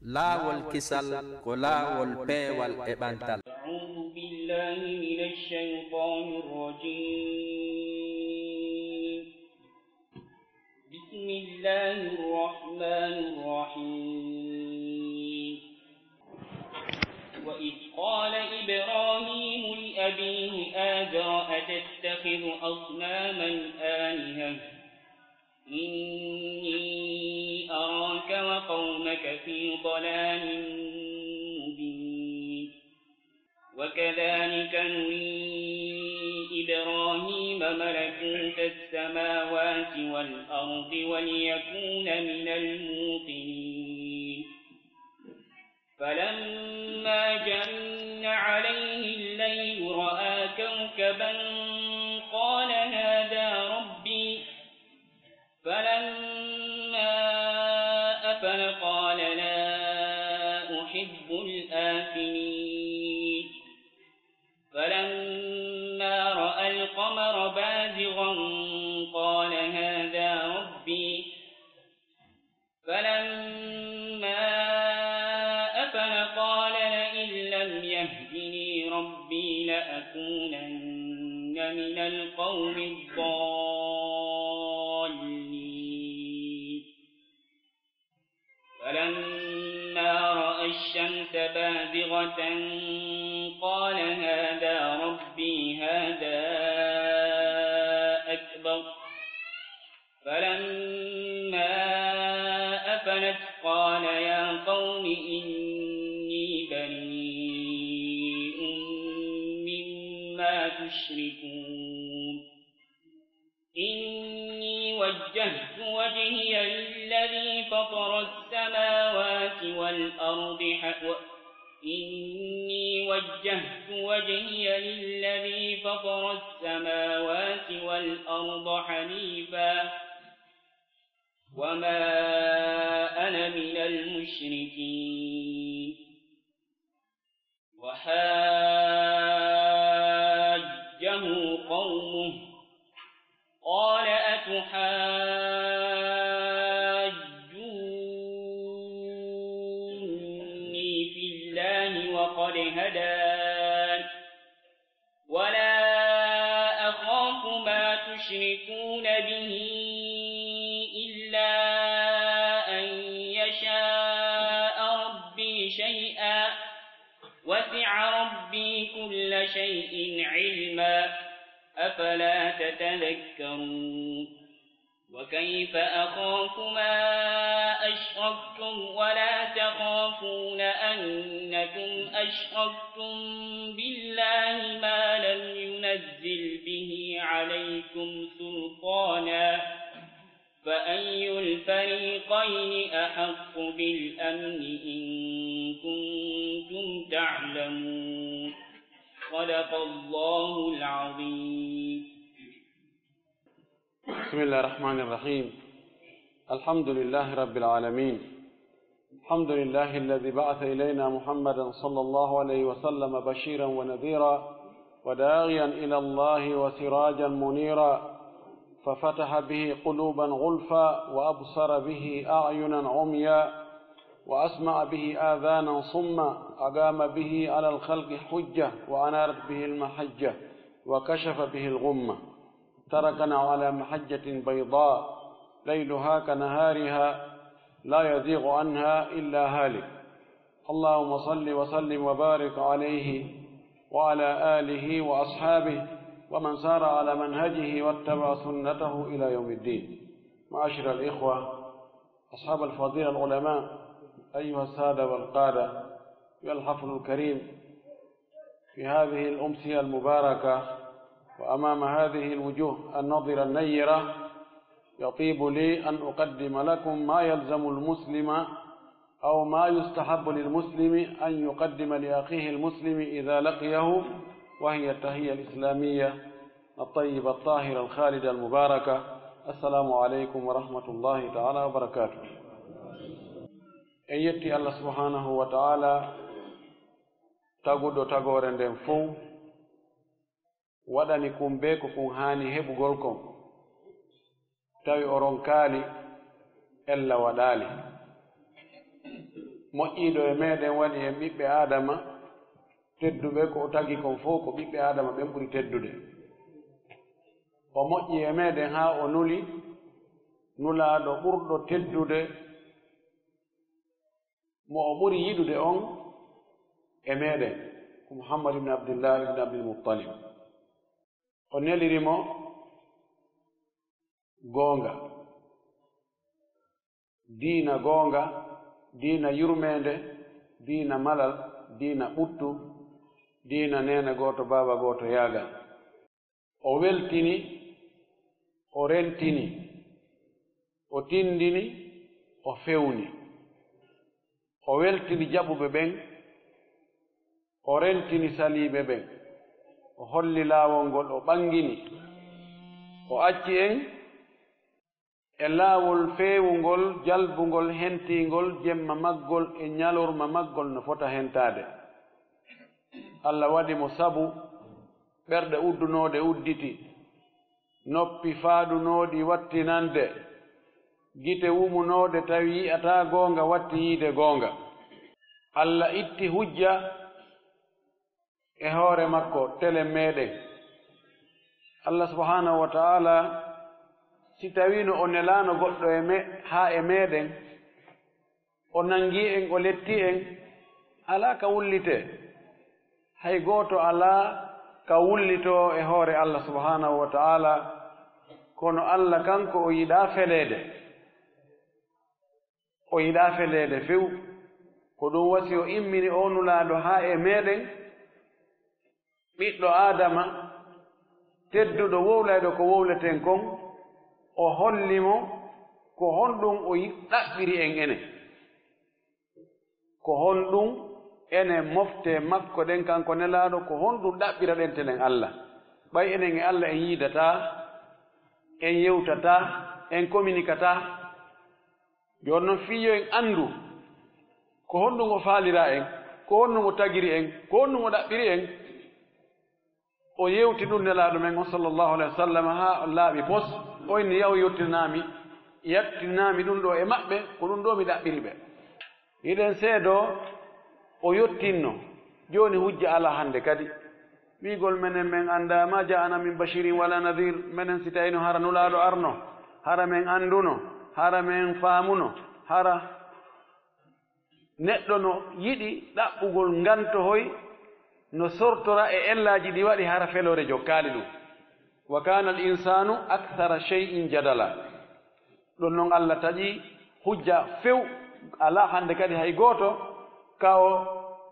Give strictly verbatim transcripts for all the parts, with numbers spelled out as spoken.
Laawol kisal ko laawol peewal e ɓantal. أعوذ بالله من الشيطان الرجيم. بسم الله الرحمن الرحيم. وإذ قال إبراهيم لأبيه آزر أتتخذ أصناما آلهة إني أراك وقومك في ضلال مبين. وكذلك نري إبراهيم ملكوت السماوات والأرض وليكون من الموقنين. فلما جن عليه الليل رأى كوكبا قال هذا ربي. فلما أفل قال لا أحب الآفلين. فلما رأى القمر بازغا قال هذا ربي. فلما أفل قال لئن لم يهدني ربي لأكونن من القوم الضالين. فلما رأى الشمس بازغة قال هذا ربي هذا أكبر. فلما أفلت قال يا قوم إني بريء مما تشركون. إني وجهت وجهي للذي فطر السماوات والأرض ح-، و-، إني وجهت وجهي للذي فطر السماوات والأرض حنيفا وما أنا من المشركين. وحاجه قومه قال أتحاجوني في الله وقد هدان ولا أخاف ما تشركون به إلا أن يشاء ربي شيئا وسع ربي كل شيء علما أفلا تتذكرون. وكيف أخاف ما أشركتم ولا تخافون أنكم أشركتم بالله ما لم ينزل به عليكم سلطانا فأي الفريقين أحق بالأمن إن كنتم تعلمون. صدق الله العظيم. بسم الله الرحمن الرحيم. الحمد لله رب العالمين. الحمد لله الذي بعث إلينا محمدا صلى الله عليه وسلم بشيرا ونذيرا وداعيا إلى الله وسراجا منيرا، ففتح به قلوبا غلفا، وأبصر به أعينا عميا، وأسمع به آذانا صما، أقام به على الخلق حجة، وأنارت به المحجة، وكشف به الغمة. تركنا على محجة بيضاء ليلها كنهارها لا يزيغ عنها إلا هالك. اللهم صل وسلم وبارك عليه وعلى آله وأصحابه ومن سار على منهجه واتبع سنته إلى يوم الدين. معاشر الإخوة، أصحاب الفضيلة العلماء، أيها السادة والقادة، أيها الحفل الكريم، في هذه الأمسية المباركة وأمام هذه الوجوه النضرة النيرة، يطيب لي أن أقدم لكم ما يلزم المسلم أو ما يستحب للمسلم أن يقدم لأخيه المسلم إذا لقيه، وهي التحية الإسلامية الطيبة الطاهرة الخالدة المباركة. السلام عليكم ورحمة الله تعالى وبركاته. En yetti Allah subhanahu wa ta'ala, taguɗo tagoore nden fow, waɗani kun bee ko kun haani heɓugol kon, tawi o ronkaali, ella waɗaali. Moƴƴiiɗo e meeɗen waɗi en ɓiɓɓe Aadama tedduɓe, ko o tagi kon fof ko ɓiɓɓe Aadama ɓen ɓuri teddude. O moƴƴi e meeɗen haa o nuli Nulaaɗo ɓurɗo teddude, mo o ɓuri yiɗude on e meeɗen, ko Muhammad ibn Abdillah ibn Abdil Muttalib. O neliri mo goonga, diina goonga, diina yurmeende, diina malal, diina ɓuttu, diina neene gooto, baaba gooto yaagal. O weltini, o rentini, o tindini, o fewni. O weltini jaɓuɓe ɓen, o rentini saliiɓe ɓen. O holli laawol ngol, o ɓangini. O acci en e laawol feewungol, jalbungol, hentiingol, jemma maggol e ñalorma maggol no fota hentaade. Allah waɗi mo sabu ɓerɗe uddunooɗe udditi, noppi faaɗunooɗi watti nande, gite wumunooɗe tawi yi'ataa goonga watti yiide goonga. Allah itti hujja e hoore makko, telen meeɗen. Allah subhanahu wa ta'ala, si tawiino o nelaano goɗɗo e me-, haa e meeɗen, o nanngi en, o letti en, alaa ka wullitee. Hay gooto alaa ka wullitoo e hoore Allah subhanahu wa ta'ala, kono Allah kanko o yiɗaa feleede. O yiɗaa feleede few. Ko ɗum wasi o immini oo Nulaaɗo haa e meeɗen, ɓiɗɗo Aadama, tedduɗo, wowlayɗo ko wowleten kon, o holli mo ko honɗum o yi-, ɗaɓɓiri en enen. Ko honɗum enen mofte makko ɗen, kanko nelaaɗo, ko honɗum ɗaɓɓiraɗen telen Allah? Ɓay enen e Allah en yiidataa, en yewtataa, en kominikataa. Jooni non, fii yo en anndu ko honɗum o faaliraa en, ko honɗum o tagiri en, ko honɗum o ɗaɓɓiri en. O yewti ɗum nelaaɗo men on, sallallahu alayhi wa sallam, haa o laaɓi pos. O inni, "Yaw, yottinaa mi, yettinaa mi ɗum ɗoo e maɓɓe, ko ɗum ɗoo mi ɗaɓɓiri ɓe." Hiɗen seedoo o yottinno. Jooni hujja alaa hannde kadi. Wi'gol menen men anndaa, "Ma ja'ana min bashirin wala nadhir." Menen si tawino hara nulaaɗo arno, hara men annduno, hara men faamuno, hara neɗɗo no yiɗi ɗaɓɓugol ngantohoy no sortora e ellaaji ɗi waɗi hara feloore jokkaali ɗum. "Wa kana al insanu akthara shay'in jadala." Ɗum non Allah taƴi hujja few, alaa hannde kadi hay gooto ka o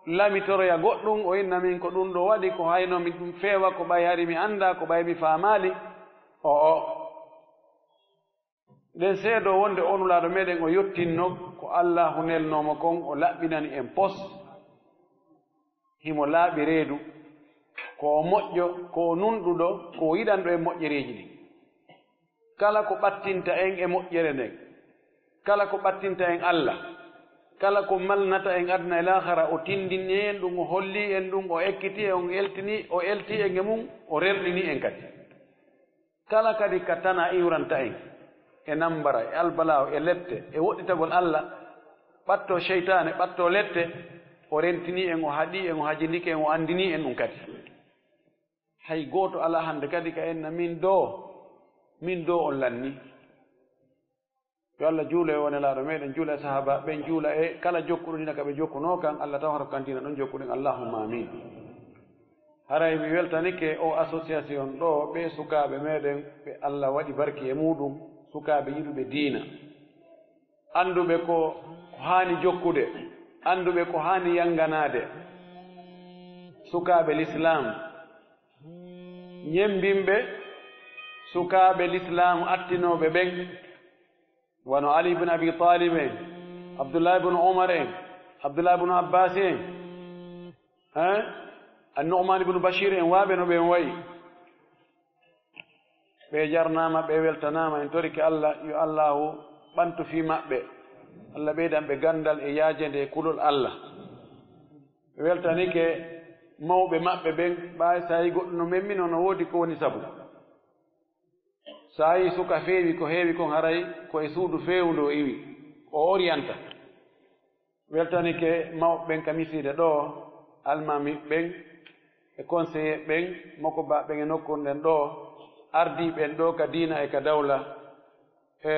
lamitoroya goɗɗum, o inna min ko ɗum ɗo waɗi, ko hayno mi ɗum feewa, ko ɓay hari mi anndaa, ko ɓay mi faamaali. O'o. Ɗen seedoo wonde oo nulaaɗo meɗen o yottinno ko Allaahu nelnoo mo kon, o laɓɓinani en pos. Himo laaɓi reedu, ko o moƴƴo, ko o nunɗuɗo, ko o yiɗanɗo en moƴƴereeji ɗin. Kala ko ɓattinta en e moƴƴere nden, kala ko ɓattinta en Alla, kala ko malnata en aduna e laahara, o tindini en ɗum, o holli en ɗum, o ekkiti en, o eltini, o elti en e mum, o rerɗini en kadi. Kala kadi ka tana iwranta en, e nambara, e albalaawo, e lette, e woɗɗitagol Alla, ɓatto seytaane, ɓatto lette, o rentini en, o haɗi en, o hajindike en, o andini en ɗum kadi. Hay gooto alaa hannde kadi ka enna min doo, min doo on lanni. Yo Allah juulo e o nelaaɗo meɗen, juula e sahaaba ɓen, juula e kala jokkuɗo diina ka ɓe jokkunoo kan, Allah tawata ko kan diina ɗon jokkuɗen. Allahumma amin. Haray mi weltanike o association ɗo, ɓe sukaaɓe meɗen, ɓe Allah waɗi barki e muɗum, sukaaɓe yiɗuɓe diina, annduɓe ko, ko haani jokkude, annduɓe ko haani yanganaade, sukaaɓe Lislaam, ñemmbinɓe sukaaɓe Lislaam attinooɓe ɓen, wano Ali ibn Abi Talib en, Abdullah ibn Umar en, Abdullah ibn Abbas en, hein? An-Nu'man ibn Bashir en, wa ɓe no ɓen wayi. Ɓe jarnaama, ɓe weltanaama, en torike Allah, yo Allahu ɓantu fii maɓɓe. Allah ɓeydan ɓe ganndal e yaajende e kulol Allah. Ɓe weltanike mawɓe maɓɓe ɓen, ɓay so tawi goɗɗo no memminoo, no woodi ko woni sabu. So tawi suka feewi ko heewi kon, haray ko e suudu feewundo o iwi, o oriyanta. Weltanike mawɓe ɓen ka misiide ɗoo, almaami ɓen e conseiller ɓen, mokobaa ɓen e nokkuure nden ɗoo, ardiiɓe ɓen ɗoo ka diina e ka dawla, e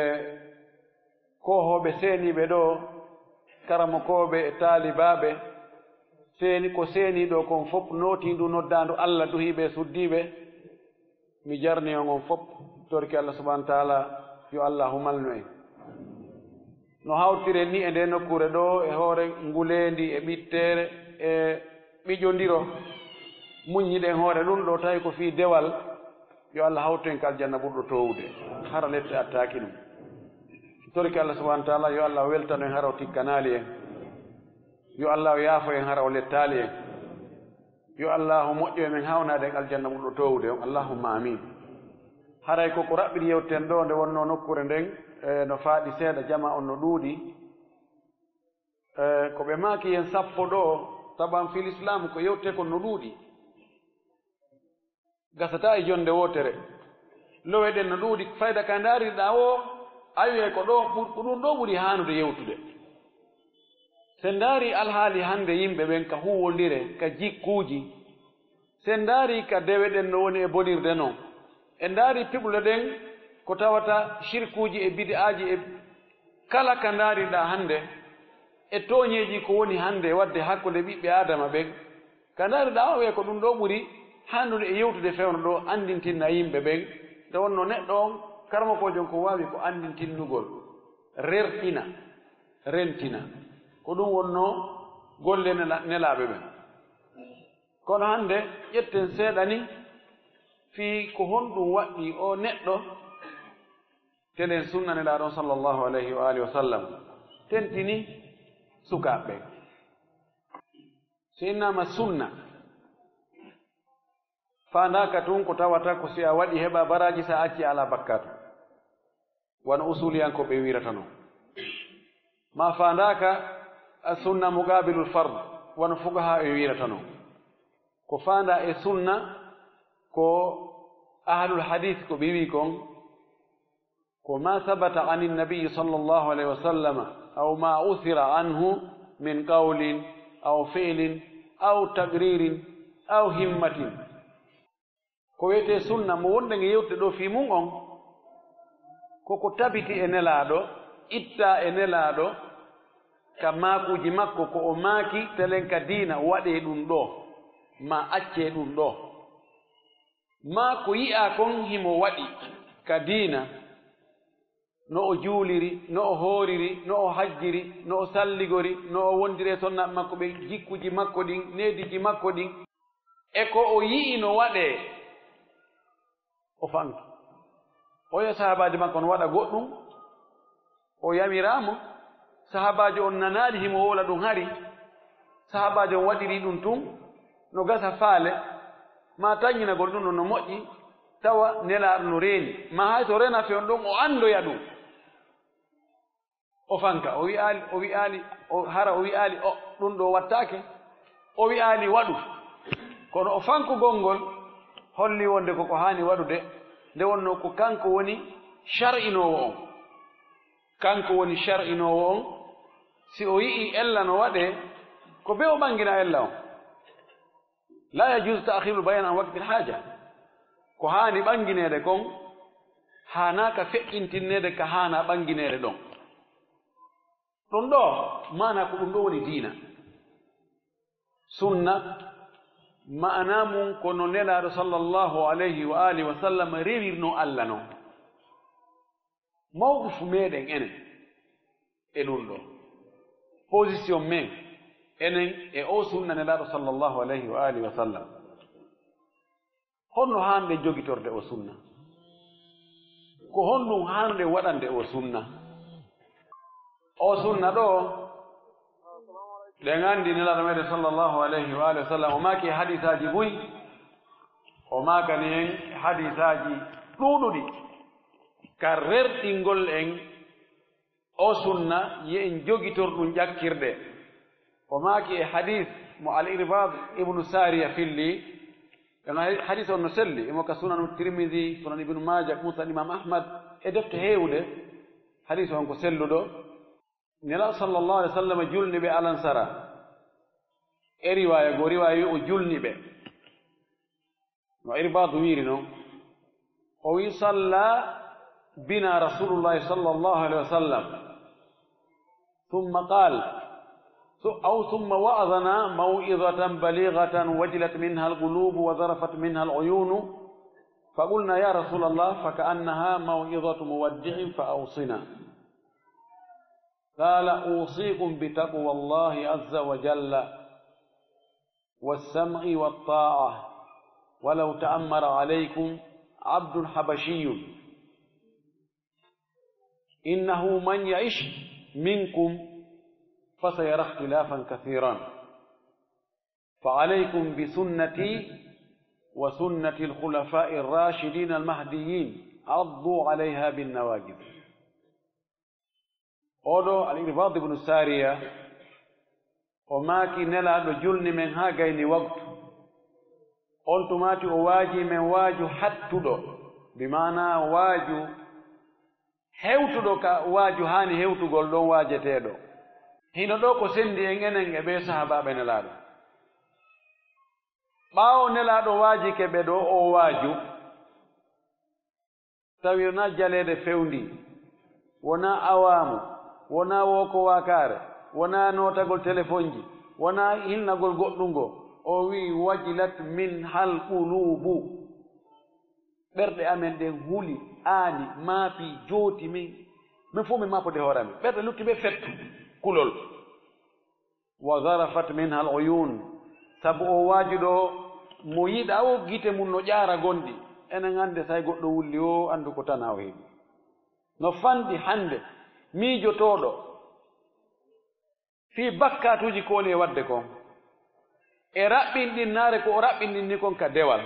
koohooɓe seeniiɓe ɗoo, karamokooɓe e taalibaaɓe, seeni ko seenii ɗoo kon fof, nootii ndu noddaandu Allah, duhiiɓe e suddiiɓe. Mi jarni on on fof, torki Allah subhanahu wa taala, yo Allahu malnu en. No hawtiren ni e nde nokkuure ɗoo, e hoore nguleendi, e ɓitteere, e ɓiƴondiro, muññiɗen hoore ɗum ɗoo, tawi ko fii dewal, yo Allah hawtu en ka aljanna ɓurɗo toowude, hara lette attaaki ɗum. Torki Allah subhanahu wa taala, yo Allah weltano en hara o tikkanaali en. Yo Allah o yaafo en hara o lettaali en. Yo Allahu moƴƴo e men hawnaade en aljanna ɓurɗo toowude on. Allahumma amin. Haray ko ko raɓɓiɗi yewteten ɗoo, nde wonnoo nokkuure nden, e, no faaɗi seeɗa, jamaa on no ɗuuɗi. E, ko ɓe maaki yen sappo ɗoo, taban fil Islam ko yewtete kon no ɗuuɗi. Gasataa e jonnde wootere. Loweɗen no ɗuuɗi, fayda ka ndaariɗaa o, a wi'ay ko ɗoo ɓur-, ko ɗum ɗoo ɓuri haanude yewtude. Si en ndaarii alhaali hannde yimɓe ɓen ka huuwondire, ka jikkuuji, si en ndaarii ka deweɗen no woni e bonirde non, en ndaarii piɓle ɗen ko tawata sirkuuji e bid'aaji e kala ka ndaariɗaa hannde, e tooñeeji ko woni hannde waɗde hakkunde ɓiɓɓe Aadama ɓen, ka ndaariɗaa o, wi'ay ko ɗum ɗoo ɓuri haanude e yewtude fewndo ɗoo, anndintinna yimɓe ɓen. Nde wonnoo neɗɗo on, karamokoojo on ko waawi ko anndintinnugol, rerɗina, rentina. Ko ɗum wonnoo golle nela-, nelaaɓe ɓen. Kono hannde, ƴetten seeɗa ni, fii ko honɗum waɗɗii oo neɗɗo, telen sunna Nelaaɗo on sallallahu alayhi wa alihi wa sallam, tentini sukaaɓe ɓen. So innaama sunna, faandaaka tun ko tawata ko si a waɗi heɓa baraaji, sa acci alaa bakkaatu. Wano usuliyankooɓe wiirata non. Ma faandaaka a sunna muqaabilul fard, wano fuqahaa en wiirata non. Ko faandaa e sunna, ko ahlul hadiis ko ɓe wii kon, ko ma sabata anin nabiyyi sallallahu alayhi wa sallama, aw ma uthira anhu min qawlin, aw fi'lin, aw taqririn, aw himmatin. Ko wiyetee sunna mo wonɗen e yewtude ɗoo fii mun on, ko ko tabiti e Nelaaɗo, ittaa e Nelaaɗo, ka maakuuji makko, ko o maaki, telen ka diina, waɗee ɗum ɗoo, maa accee ɗum ɗoo. Maa ko yi'aa kon himo waɗi ka diina, no o juuliri, no o hooriri, no o hajjiri, no o salligori, no o wondiri e sonnaaɓe makko ɓen, jikkuuji makko ɗin, neediiji makko ɗin, e ko o yi'i no waɗee, o fanki. O yi'a sahaabaajo makko no waɗa goɗɗum, o yamiraa mo, sahaabaajo on nanaali himo wowla ɗum hari, sahaabaajo on waɗirii ɗum tun, no gasa faale, maa taƴƴinagol ɗum ɗon no moƴƴi, tawa Nelaaɗo no reeni, maa hay so reenaa fewndo ɗon, o anndoya ɗum. O fanka, o wi'aali, o wi'aali, o, hara o wi'aali, o, ɗum ɗoo wattaake, o wi'aali waɗu. Kono o fankugol ngol holli wonde ko ko haani waɗude, nde wonnoo ko kanko woni shar'inoowo on. Kanko woni shar'inoowo on, si o yi'ii ella no waɗee, ko bee o ɓanngina ella on. La yajuuzu ta'khiirul bayaan an waqtil haaja. Ko haani ɓanngineede kon, haanaaka feƴƴintinneede ka haanaa ɓanngineede ɗon. Ɗum ɗoo, maanaa ko ɗum ɗoo woni diina. Sunna, maanaa mum ko no Nelaaɗo sallallahu alayhi wa aalihi wa sallam rewirnoo Alla non. Mawqifu meɗen enen e ɗum ɗoo. Position men enen e oo sunna Nelaaɗo sallallahu alayhi wa aalihi wa sallam. Honno haanɗen jogitorde oo sunna? Ko honɗum haanɗen waɗande oo sunna? Oo sunna ɗoo, ɗen anndi Nelaaɗo meɗen sallallahu alayhi wa aalihi wa sallam, o maaki e hadiisaaji buy, o maakani en hadiisaaji ɗuuɗuɗi, ka rerɗingol en oo sunna, yo en jogitor ɗum ƴakkirɗe. O maaki e hadiis mo Al-Irbaad ibnu Saariya filli, ɗum hadiis on no selli, imo ka Sunanu Tirmidi, Sunan Ibnu Maaja, Musnad Imaam Ahmad, e defte heewuɗe, hadiis on ko selluɗo. Nela sallallahu alaihi wasallam julni ɓe alansara. E riwaya go, riwaya wi o julni ɓe. No Irbadu wiiri non. O wi, "Salla bina Rasulullahi sallallahu alaihi wasallam. Thumma qal, thu-, aw thumma wa'adhana maw'izatan balighatan wajilat minha al-qulubu wa dharafat minha al-uyunu. Fa qulna, ya Rasulallah, fa ka'annaha maw'izatu muwaddi'in fa awsina." Qala, "Usikum bi taqwallahi azza wa jalla, was-sam'i wat-ta'a, walaw ta'ammara alaykum abdun habashiyyun. Innahu man ya'ish minkum fasayara ikhtilafan kathiran. Fa alaykum bi sunnati wa sunnati al-khulafa'i ar-rashidin al-mahdiyyin, addu alayha bin nawajidh." Oɗo Al-Irbad ibn Sariya, o maaki, Nelaaɗo julni men haa gayni waktu. On tumaati o waaji men waaju hattuɗo, bi maana waaju hewtuɗo ka waaju haani hewtugol ɗon waajeteeɗo. Hino ɗo ko sendi en enen e ɓee sahaabaaɓe Nelaaɗo. Ɓaawo Nelaaɗo waajike ɓe ɗo o waaju, tawi wonaa jaleeɗe fewndii, wonaa awaamu, wonaa wooko waakaare, wonaa nootagol telefonji, wonaa hilnagol goɗɗungo. O wi'i, "Wajilat min hal quluubu." Ɓerɗe amen ɗen huli, aani, maapi, jooti, min, min fof min maapode hoore amen. Ɓerɗe lutti ɓe fettu, kulol. "Wa zarafat minha al-uyun." Sabu o waajuɗo mo yiɗa o, gite mum no ƴaara gonɗi. Enen annde, so hay goɗɗo wulli o, anndu ko tanaa o heɓi. No fanɗi hannde miijotooɗo fii bakkaatuuji ko woni e waɗde kon, e raɓɓinɗinnaare ko o raɓɓinɗinni kon ka dewal,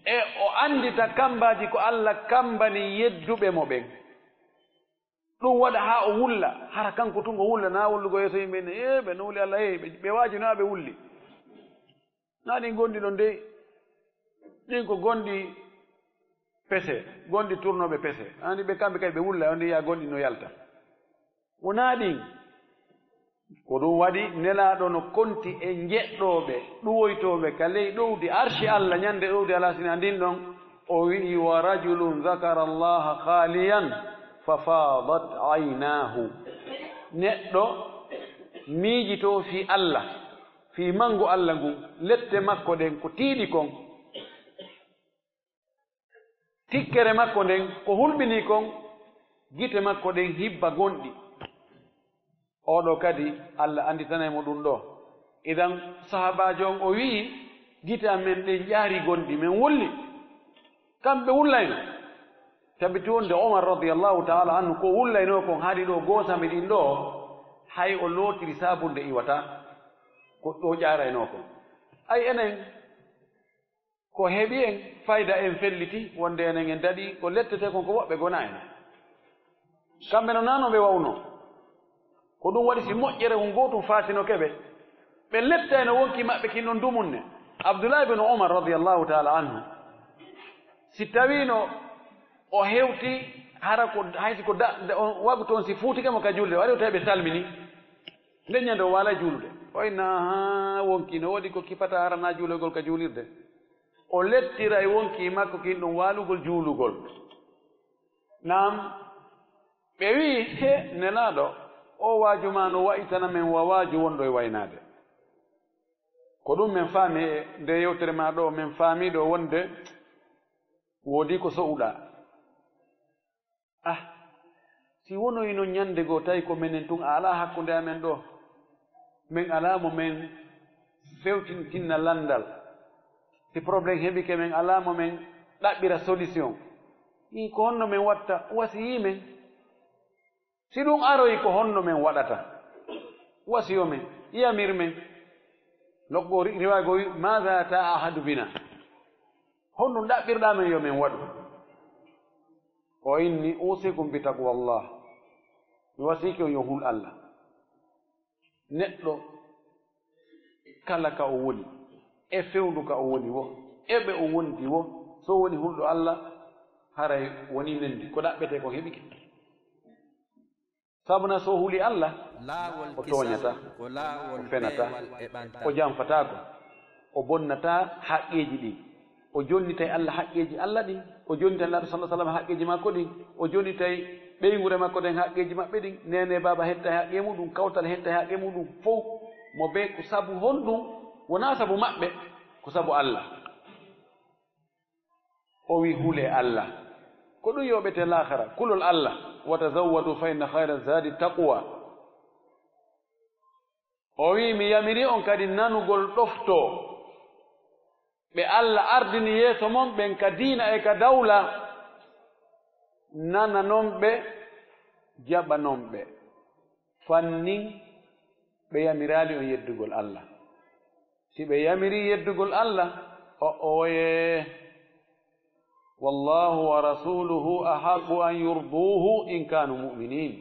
e o anndita kammbaaji ko Alla kammbani yedduɓe mo ɓen. Ɗum waɗa haa o wulla, hara kanko tun o wulla, na wullugo yeeso yimɓe ne, "Ee, ɓe no wuli Alla, ee, ɓe, ɓe waaji no haa ɓe wulli." Na ɗin gonɗi ɗon dey, ɗin ko gonɗi pese, gonɗi turnooɓe pese. Andi ɓe kamɓe kadi ɓe wulla, on ndi ya gonɗi no yalta. Wonaa ɗin. Ko ɗum waɗi Nelaaɗo no konti e njeɗɗooɓe ɗuwoytooɓe ka ley ɗowdi arshi Alla ñande ɗowdi alasina ndin ɗon, o wi'i, "Wa rajulun dhakara Allaha khaliyan fa fadat aynaahu." Neɗɗo miijitoo fii Alla, fii manngu Alla ngun, lette makko ɗen ko tiiɗi kon, tikkere makko nden ko hulɓinii kon, gite makko ɗen hibba gonɗi. Oɗo kadi, Alla annditanay mo ɗum ɗo. Idan, sahaabaajo on o wi'i, "Gite amen ɗen ƴaari gonɗi, men wulli." Kamɓe wullayno. Tabiti wonde Omar radiyallahu ta'ala anhu ko wullaynoo kon haɗi ɗo goosami ɗin ɗo, hay o lootiri saabunde iwata, ko ɗo ƴaaraynoo kon. Ay enen, ko heɓi en fayda en felliti, wonde enen en daɗi ko lettete kon ko woɓɓe gona en. Kamɓe no nano ɓe wawno. Ko ɗum waɗi si moƴƴere hun gootum faatinoke ɓe, ɓe lettayno wonki maɓɓe kin ɗon dumunne. Abdullahi bin Umar radiyallahu ta'ala anhu, si tawino o hewti hara ko, haysi ko da, da, on waɓi toon si fuutike mo ka julde, o ari o tawi ɓe salmini. Nden ñande o waalay juulude. O inna, "Haa, wonki no woodi ko kipata hara na juulogol ka juulirde." O lettiray wonki makko kin ɗum waalugol juulugol. Naam, ɓe wi'i, "He, Nelaaɗo, o waaju ma no wa'itana men wa waaju wonɗo e waynaade." Ko ɗum men faami e nde yewtere ma ɗo, men faami ɗo wonde woodi ko so'uɗaa. Ah, si wonoyno ñande goo tawi ko menen tun a alaa hakkunde amen ɗo, men alaa mo men fewtintinna lanndal. Si problème heɓike men alaa mo men ɗaɓɓira solution. Ii, ko honno men watta? Wasiyii men. Si ɗum aroyi ko honno men waɗata? Wasiyo men, yamir men. Nokko ri-, riwaago wi, "Maada ta'ahadu bina?" Honɗum ɗaɓɓirɗaa men yo men waɗu? O inni, "Usikum bi taqwallah." Mi wasiike on yo hul Alla. Neɗɗo kala ka o woni, e fewndu ka o woni wo, e ɓe o wondi wo, so woni hulɗo Alla, haray woni nendi. Ko ɗaɓɓetee kon heɓike. Sabu na so huli Allah, o tooñata, o fenata, o janfataako, o bonnata haqqeeji ɗin. O jonnitay Allah haqqeeji Allah ɗin, o jonnitay Nulaaɗo sallallahu alaihi wasallam haqqeeji makko ɗin, o jonnitay ɓeynguure makko ɗen haqqeeji maɓɓe ɗin, neene baaba hettay haqqe muɗum, kawtal hettay haqqe muɗum, fow mo be ko sabu honɗum? Wonaa sabu maɓɓe, ko sabu Allah. O wi hule Allah. Ko ɗum yoɓete laakhara, kulol Allah. Wa tazawwadu fa inna khayra zadi taqwa. O wi mi yamiri on kadi nanugol ɗofto ɓe Allah ardini yeeso mon ɓen ka diina e ka dawla, nananon ɓe, jaɓanon ɓe. Fannin ɓe yamiraali on yeddugol Allah. Si ɓe yamiri yeddugol Allah, o oye, wallahu wa rasuluhu ahaqqu an yurduhu in kanu mu'minin.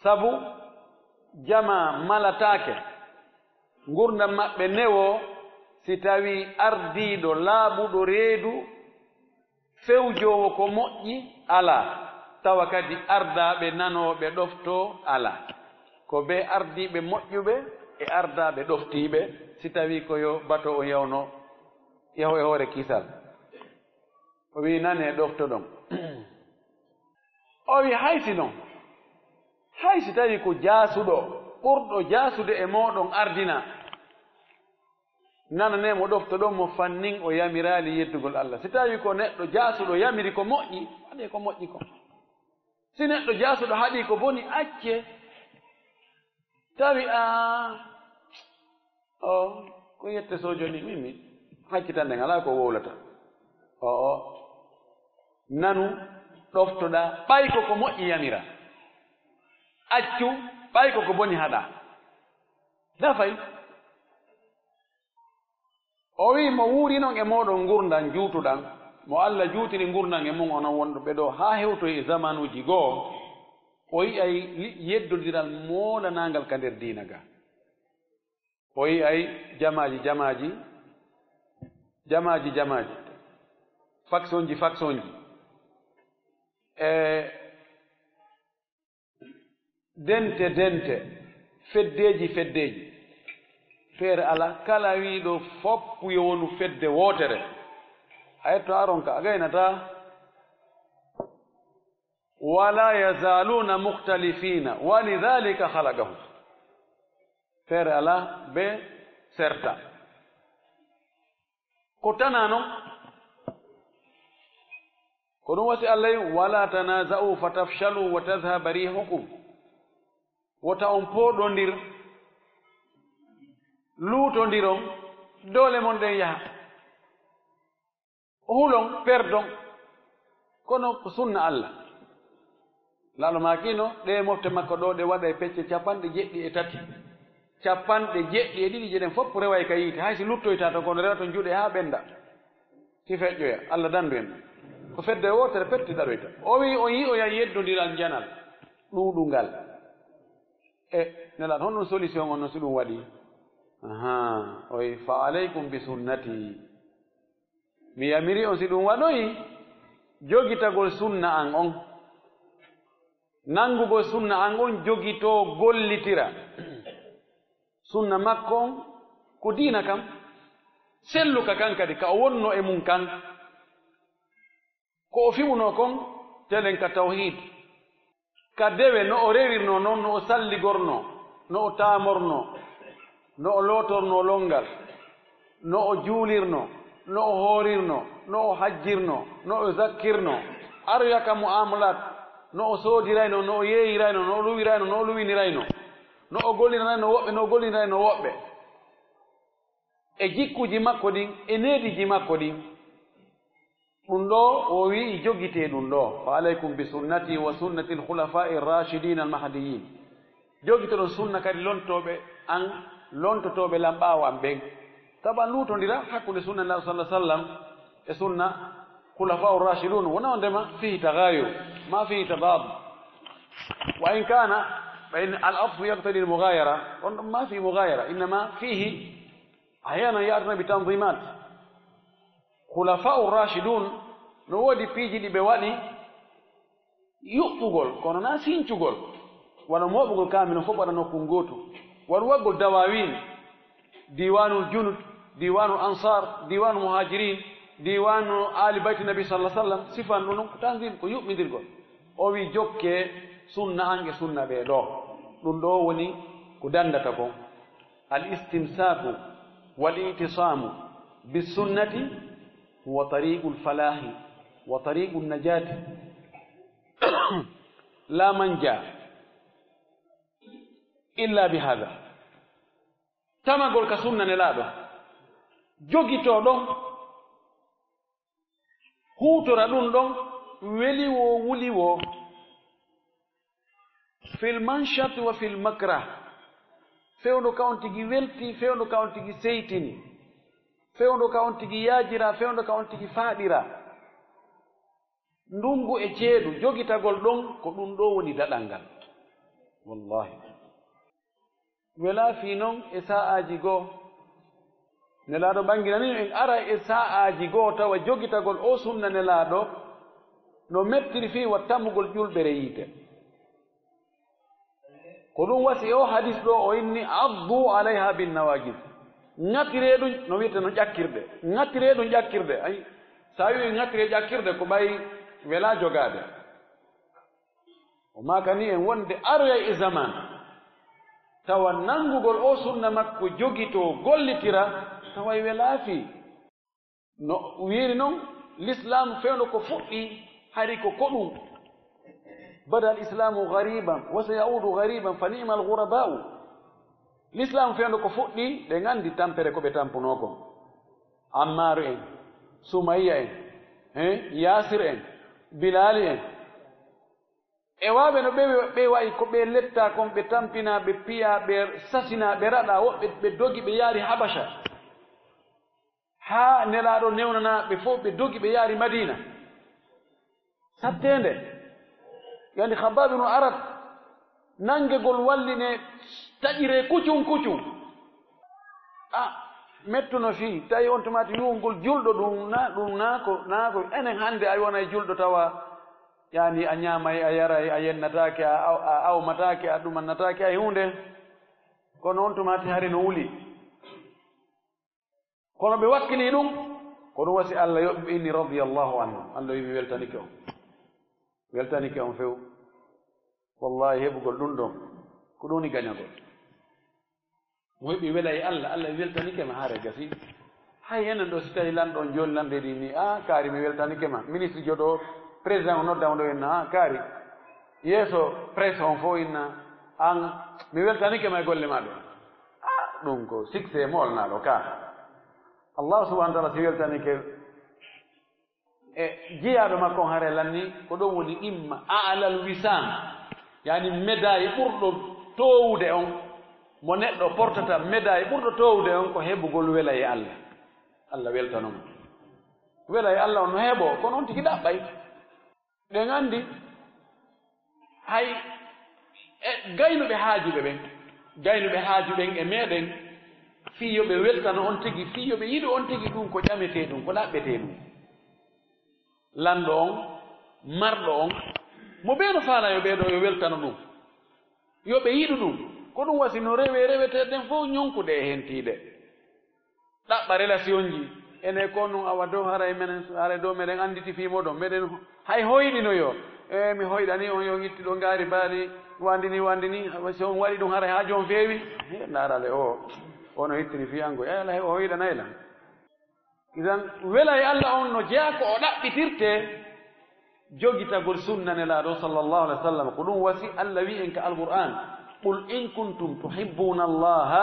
Sabu jamaa malataake, ngurndan maɓɓe newoo si tawii ardiiɗo laaɓuɗo reedu fewjoowo ko moƴƴi alaa, tawa kadi ardaaɓe nanooɓe ɗoftoo alaa. Ko ɓe ardiiɓe moƴƴuɓe e ardaaɓe ɗoftiiɓe, si tawii ko yo bato o yawno yaho e hoore kisal. O wi'i, "Nanee, ɗoftoɗon." O wi'i, "Hay si non, hay si tawii ko jaasuɗo, ɓurɗo jaasude e mooɗon ardina, nananee mo, ɗoftoɗon mo fannin o yamiraali yeddugol Allah. Si tawii ko neɗɗo jaasuɗo yamiri ko moƴƴi, waɗee ko moƴƴi kon. Si neɗɗo jaasuɗo haɗii ko boni, accee." Tawi a, o, ko yette sojo ni, min mi hakkitande ngalaa ko wowlata. O, o, nanu, ɗoftoɗaa, ɓay ko ko moƴƴi yamira. Accu, ɓay ko ko boni haɗa. Dafay. O wi'i, "Mo wuurinon e mooɗon ngurndan juutuɗan, mo Allah juutiri ngurndan e mun, onon wonɗuɓe ɗoo, haa hewtoy e zamanuuji goo, o yi'ay li-, yeddondiral moolanaangal ka nder diina ga. O yi'ay jamaaji, jamaaji, jamaaji, jamaaji, faksonji, faksonji, e dente, dente, feddeeji, feddeeji. Feere alaa, kala wi'uɗo foppu yo wonu fedde wootere. A yetto aron ka, a gaynataa. Wala yazaluna mukhtalifina, wa lidhalika khalaqahum." Feere alaa, be serta. Ko tanaa non. Ko ɗum wasi Allah yi, "Wala tanaza'u fatafshalu wa tadhhaba rihukum." Wota on pooɗondir, luutondiron, doole mon ɗen yaha. Hulon, perdon. Kono ko sunna Allah. Laalo maakino, ɗe mofte makko ɗo, ɗe waɗa e pecce capanɗe jeɗɗi e tati. Capanɗe jeɗɗi e ɗiɗi je ɗen fof reway ka yiite. Hay si luttoyta to, kono rewa to juuɗe haa ɓennda. Si feƴƴoya, Allah dandu en. Ko fedde wootere pette ɗaɗoyta. O wi on yi'oya yeddondiral njanal ɗuuɗungal. E, Nelaaɗo, honɗum solution on no si ɗum waɗi? Ahaa, o wi, "Fa alaykum bi sunnati." Mi yamiri on, si ɗum waɗoyi, jogitagol sunna an on. Nanngugol sunna an on, jogitoo, gollitira. Sunna makko on, ko diina kan. Selluka kan kadi, ka o wonno e mum kan. Ko o fiɓunoo kon, telen ka tawhiid. Ka dewe, no o rewirnoo non, no o salligornoo, no o taamornoo, no o lootornoo lonngal, no o juulirnoo, no o hoorirnoo, no o hajjirnoo, no o zakkirnoo, aroya ka mu'aamalaat, no o soodiraynoo, no o yeeyiraynoo, no o luwiraynoo, no o luwiniraynoo, no o golliranaynoo woɓɓe, no o golliranaynoo woɓɓe. E jikkuuji makko ɗin, e neediiji makko ɗin. Ɗum ɗoo, o wi'i, jogitee ɗum ɗoo. "Fa alaykum bi sunnati wa sunnati al-khulafa'i ar-rashidin al-mahdiyyin." Jogitoɗon sunna kadi lontooɓe an, lontotooɓe lan ɓaawo an ɓen. Sabu an luutondira hakkunde sunna Nulaaɗo sallallahu alaihi wasallam e sunna khulafa'u ar-rashidun. Wona on ndema fihi taghayur, ma fihi tadad. Wa in kana, fa in al-atfu yaqtadi al-mughayara. On ma fihi mughayara, innama fihi Ahyanan ya'tuna bi tanzimat. Khulafa'ur Rashidun, no woodi piiji ɗi ɓe waɗi, yuɓɓugol, kono na sincugol. Wano mooɓugol kaamil on fof waɗa nokku gootu. Wano waɗgol dawaawiin, diiwaanul junud, diiwaanul ansaar, diiwaanul muhaajiriin, diiwaanul aali bayti nabi sallallahu alaihi wasallam, sifan ɗum ko tanzim, ko yuɓɓindirgol. O wi jokke sunna an e sunna ɓee ɗoo. Ɗum ɗoo woni ko danndata kon. Al istimsaaku wal i'tisaamu bis sunnati huwa tariqul falaahi wa tariqun najaati. La manja illa bi hada. Tamagol ka sunna Nelaaɗo, jogitoo ɗon, huutora ɗum ɗon, weli woo, wuli woo, fil manshat wa fil makrah, fewndo ka on tigi welti, fewndo ka on tigi seytini, fewndo ka on tigi yaajira, fewndo ka on tigi faaɗira. Ndungu e ceeɗu, jogitagol ɗon, ko ɗum ɗoo woni daɗal ngal. Wallahi. Welaa fii non e sa'aaji goo. Nelaaɗo ɓanginani en ara e sa'aaji goo tawa jogitagol o sunna Nelaaɗo no mettiri fii wa tamugol ƴulɓere yiite. Ko ɗum wasi e o hadis ɗoo o inni, "Addu alayha bin nawajid." Ŋatiree ɗum, no wi'ete no ƴakkirɗe. Ŋatiree ɗum ƴakkirɗe. Ay, so a wi'i ŋatiree ƴakkirɗe, ko ɓay welaa jogaade. O maakani en wonde aroyay e zaman, tawa nanngugol o sunna makko jogitoo gollitira, tawa e welaa fii. No wiiri non, Lislaam fewndo ko fuɗɗi, hari ko ko ɗum. Bada al islamu ghariban, wa sayaudu ghariban, fa ni'mal ghuraba'u. Lislaam fewndo ko fuɗɗi, ɗen anndi tampere ko ɓe tampunoo kon. Ammaaru en, Sumayya en, eh, Yaasir en, Bilaali en. E waaɓe no ɓe, ɓe wa'i ko ɓe letta kon, ɓe tampinaa, ɓe piyaa, ɓe sasinaa, ɓe raɗaa, woɓɓe ɓe dogi, ɓe yaari Habasha. Haa Nelaaɗo newnanaa ɓe fof, ɓe dogi, ɓe yaari Madiina. Satteende. Yani Khabbab ibn Arat, nanngegol walli ne taƴiree kucun kucun. A, mettuno fii, tawi on tumaati yuwngol julɗo ɗum na, ɗum na ko, na ko enen hannde a wona e julɗo tawa, yani a ñaamay, a yaray, a yennataake, a, a, a awmataake, a ɗumannataake hay huunde. Kono on tumaati hari no wuli. Kono ɓe wakkilii ɗum, ko ɗum wasi Allah yoɓi ɓe inni radiyallahu anhu. Allah wi mi weltanike on. Weltanike on few. Wallahi heɓugol ɗum ɗon, ko ɗum woni gañagol. Mo heɓi wela e Allah, Allah weltanike ma haare gasi. Hay enen ɗo si tawi lanɗo on jooni lanɗo e ɗi ni, "Ah, kaari mi weltanike ma." Ministre joɗo, président o nodda mo ɗo en, "Ah, kaari." Yeeso presse on fof inna, "An, mi weltanike ma e golle ma ɗo." Ah, ɗum ko succès molnaɗo ka. Allah subhanahu wa ta'ala si weltanike e jiyaaɗo makko on, hare lanni ko ɗum woni qimma a'lal wisam, yani médaille ɓurɗo toowude on, mo neɗɗo portata médaille ɓurɗo toowude on ko heɓugol wela e Allah. Allah weltano mo. Wela e Allah on no heɓo, kono on tigi ɗaɓɓay. Ɗen anndi hay e gaynuɓe haajuɓe ɓen, gaynuɓe haaju ɓen e meɗen, fii yo ɓe weltano on tigi, fii yo ɓe yiɗu on tigi, ɗum ko ƴametee ɗum, ko ɗaɓɓetee ɗum. Lanɗo on, marɗo on, mo ɓee no faala yo ɓee ɗo yo weltano ɗum, yo ɓe yiɗu ɗum. Ko ɗum wasi no rewe, rewetee ɗen fof ñonkude e hentiiɗe. Ɗaɓɓa relationji. Ene ko nun awa dow haray menen, haray dow meɗen annditi fii moɗon. Meɗen hay hoyɗino yo. E, mi hoyɗani on yo itti ɗo ngaari baali, wandini, wandini. Awa si on waɗi ɗum haray haa joom feewi. He, ndaarale o. Ono ittiri fii an koy. E, ala he o hoyɗanay lan. Idan, wela e Allah on no jeyaa ko o ɗaɓɓitirte. Jogitagol sunna Nelaaɗo sallallahu alaihi wasallam, ko ɗum wasi Allah wi en ka Alqur'an, "Qul in kuntum tuhibbuna Allaha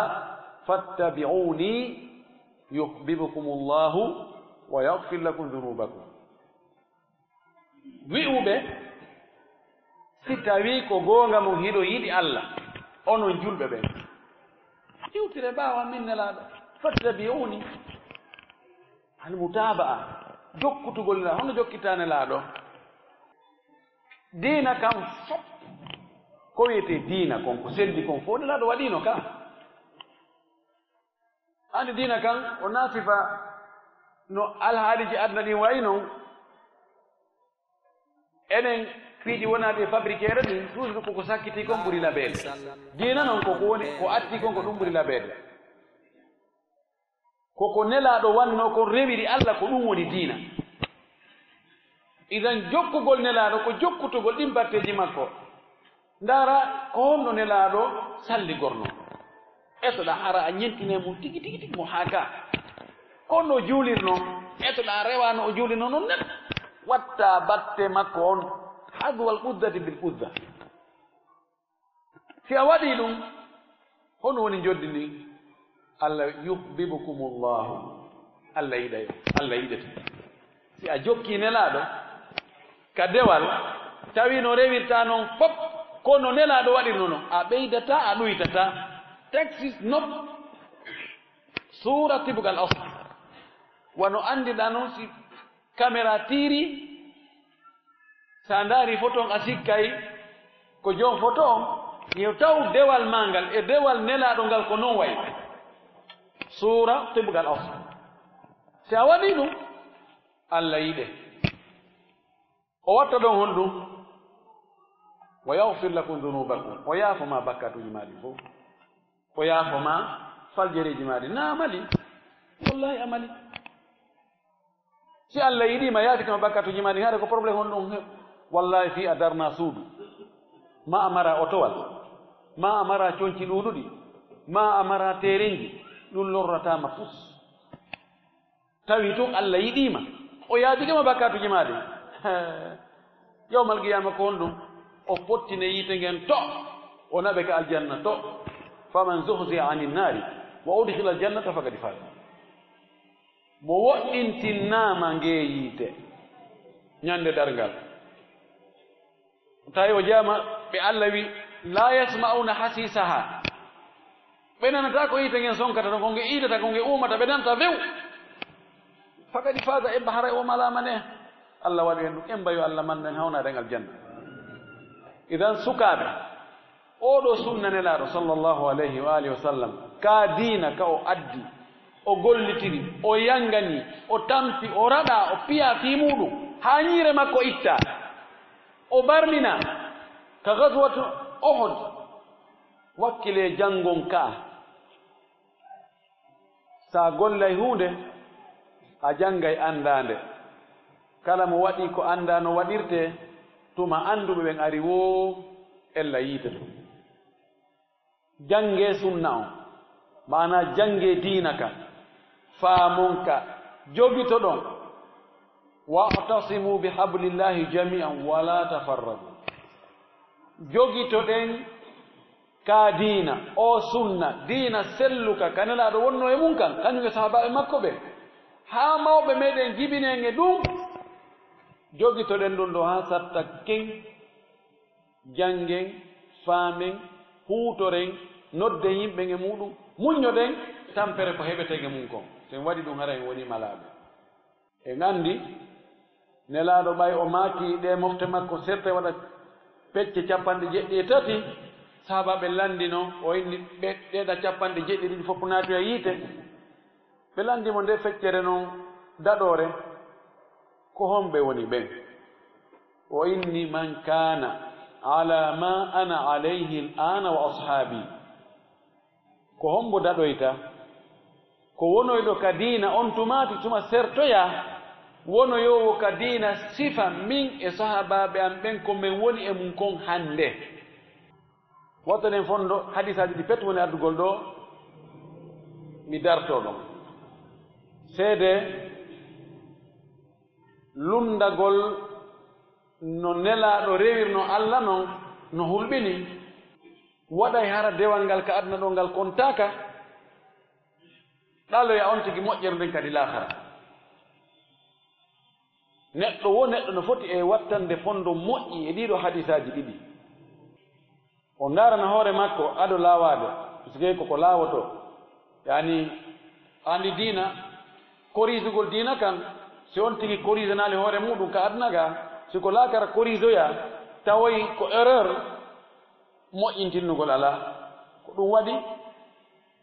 fattabi'uni yuhbibkumullahu wa yaghfir lakum dhunubakum." Wi'uɓe, si tawi ko goonga mon hiɗo yiɗi Allah, onon julɓe ɓen, iwtire ɓaawo min Nelaaɗo, fattabi'uni. Al mutaaba'a, jokkutugol Nelaaɗo. Hono jokkitaa Nelaaɗo? Diina kan fof, ko wiyetee diina kon, ko selli kon fof, Nelaaɗo waɗiino ka. Anndi diina kan, o naati fa no alhaaliiji aduna ɗin wayi non. Enen Piiji wonaa ɗi fabriqueere ɗin, toujours ko ko sakkiti kon ɓuri labeede. Diina non ko ko woni, ko atti kon ko ɗum ɓuri labeede. Ko ko Nelaaɗo wannoo kon rewiri Alla, ko ɗum woni diina. Idan jokkugol Nelaaɗo ko jokkutugol ɗin batteeji makko. Ndaara ko honno Nelaaɗo salligornoo. Etoɗaa hara a ñentine mum tigi, tigi, tigi mo haa ka. Ko no juulirnoo, etoɗaa rewaano o juulirnoo non nen. Watta batte makko on. Hadwal quddati bil qudda. Si a waɗii ɗum, hono woni njoɓdi ndin? Allah yuhibbukumullahu. Allah yiɗay, Allah yiɗete. Si a jokkii Nelaaɗo ka dewal, tawi no rewirta non fof, ko no Nelaaɗo waɗirno non, a ɓeydataa, a ɗuytataa. Texte is not suura tibgal asl. Wano anndiɗaa non, si caméra tiiri, sa ndaari photo on, a sikkay ko joom photo on, yo taw dewal maa ngal e dewal Nelaaɗo ngal ko non wayi. Suura tibgal asl. Si a waɗii ɗum, Allah yiɗe. O watta ɗon honɗum? Wa yaghfir lakum dhunubakum. O yaafo ma bakkatuuji maa ɗin fof. O yaafo ma faljereeji maa ɗin. Na a mali? Wallahi a mali. Si Allah yiɗii ma, yaafike ma bakkatuuji maa ɗin, hara ko problème honɗum? Wallahi fii a darna suudu, ma a mara otowal, ma a mara conci ɗuuɗuɗi, ma a mara teerenji, ɗum lorrataa ma fus. Tawi tun Allah yiɗii ma, o yaafike ma bakkatuuji maa ɗin. Yawmal qiyaama ko honɗum? O fottine yiite ngen to, o naɓe ka aljanna to. Faman zuhziha anin naari wa udkhila aljannata faqad faz. Mo woɗɗintinnaama ngee yiite ñande darngal. Tawi o jaama ɓe Allah wi, "La yasma'una hasisaha." Ɓe nanataa ko yiite ngen sonkata ɗon, ko nge iidata, ko nge uumata, ɓe nanataa few. Faqad faza, emba haray o malaama ne. Allah waɗi en ɗum, emba yo Allah manno en hawnaade en aljanna. Idan sukaaɓe, oo ɗoo sunna Nelaaɗo sallallahu alayhi wa alihi wa sallam, ka diina ka o addi, o gollitiri, o yangani, o tampi, o raɗa, o piya fii muuɗum, haa ñiire makko itta. O barmina ka gazwatu Uhud. Wakkilee janngon ka. Sa gollay huunde, a janngay anndaande. Kala mo waɗi ko anndaa no waɗirtee, tuma annduɓe ɓen ari woo, ella yiite ɗum. Janngee sunna on, maanaa janngee diina ka, faamon ka, jogitoɗon. "Wa'tasimu bi hablillahi jami'an wa la tafarraqu." Jogitoɗen ka diina, o sunna, diina selluka, ka Nelaaɗo wonnoo e mum kan, kañum e sahaabaaɓe makko ɓen. Haa mawɓe meɗen jibinee e ɗum, jogitoɗen ɗum ɗo haa satta ken. Janngen, faamen, huutoren, nodden yimɓe e muuɗum, muññoɗen tampere ko heɓeten e mum kon. So en waɗi ɗum, hara en wonii malaaɓe. En anndi, Nelaaɗo ɓay o maaki ɗee mofte makko serte waɗa pecce capanɗe jeɗɗi e tati, sahaabaaɓe lanndino, o inni ɓe ɗeɗa capanɗe jeɗɗi ɗiɗi fof naatoya yiite. Ɓe lanndi mo nde feccere non daɗoore, ko homɓe woni ɓen? O inni, "Man kana ala ma ana alayhi al-ana wa ashabi." Ko hombo daɗoyta? Ko wonoyɗo ka diina on tumaati tuma sertoya, wonoyoowo ka diina sifa min e sahaabaaɓe am ɓen ko men woni e mum kon hannde. Wattanen fondo hadisaaji ɗi pet woni addugol ɗo, mi darto ɗon. Seede lunndagol no Nelaaɗo rewirno Alla non no hulɓini. Waɗay hara dewal ngal ka aduna ɗo ngal kontaaka? Ɗaloya on tigi moƴƴere nden kadi laakara. Neɗɗo wo neɗɗo no foti e wattande fondo moƴƴi e ɗiɗo hadisaaji ɗiɗi. O ndaarana hoore makko ado laawaade, sikey ko ko laawoto. Yani, andi diina, korisugol diina kan, si on tigi korisanaali hoore muɗum ka aduna ga, si ko laakara korisoya, tawoy ko erreur, moƴƴintinnugol alaa. Ko ɗum waɗi,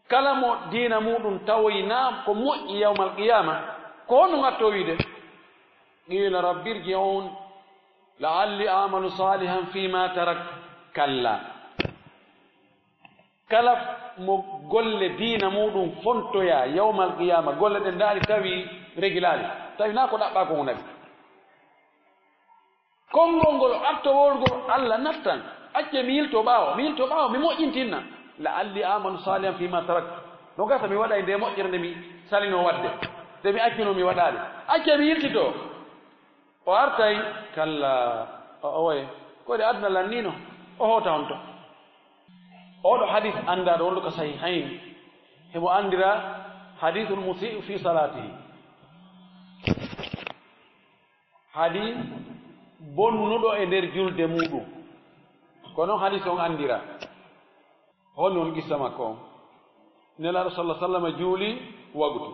kala mo diina muɗum tawoy na ko moƴƴi yawmal qiyaama, ko honno ngatto wiide? Qiila rabbi irji'un. "La'alli a'malu salihan fima taraktu." Kalla. Kala mo golle diina muɗum fontoya yawmal qiyama, golle ɗen ndaari tawi regilaali, tawi na ko ɗaɓɓa ko ngu nawi. Konngol ngol artowol ngol Allah nattan, acce mi yilto ɓaawo, mi yilto ɓaawo, mi moƴƴintinna. "La'alli a'malu salihan fima taraktu." No gasa mi waɗay nde moƴƴere nde mi salino waɗde, nde mi accino mi waɗaali. Acce mi yiltito. O artay, kalla, o, o waye, ko de aduna lannino, o hoota on to. Oɗo hadis anndaaɗo wonɗo ko sahihayn, himo anndira hadisul musii'u fi salaatihi. Hadis bonnuɗo e nder julde muɗum. Ko noon hadis on anndira. Holi on qissa makko on? Nelaaɗo sallallahu alaihi wasallam juuli wagtu.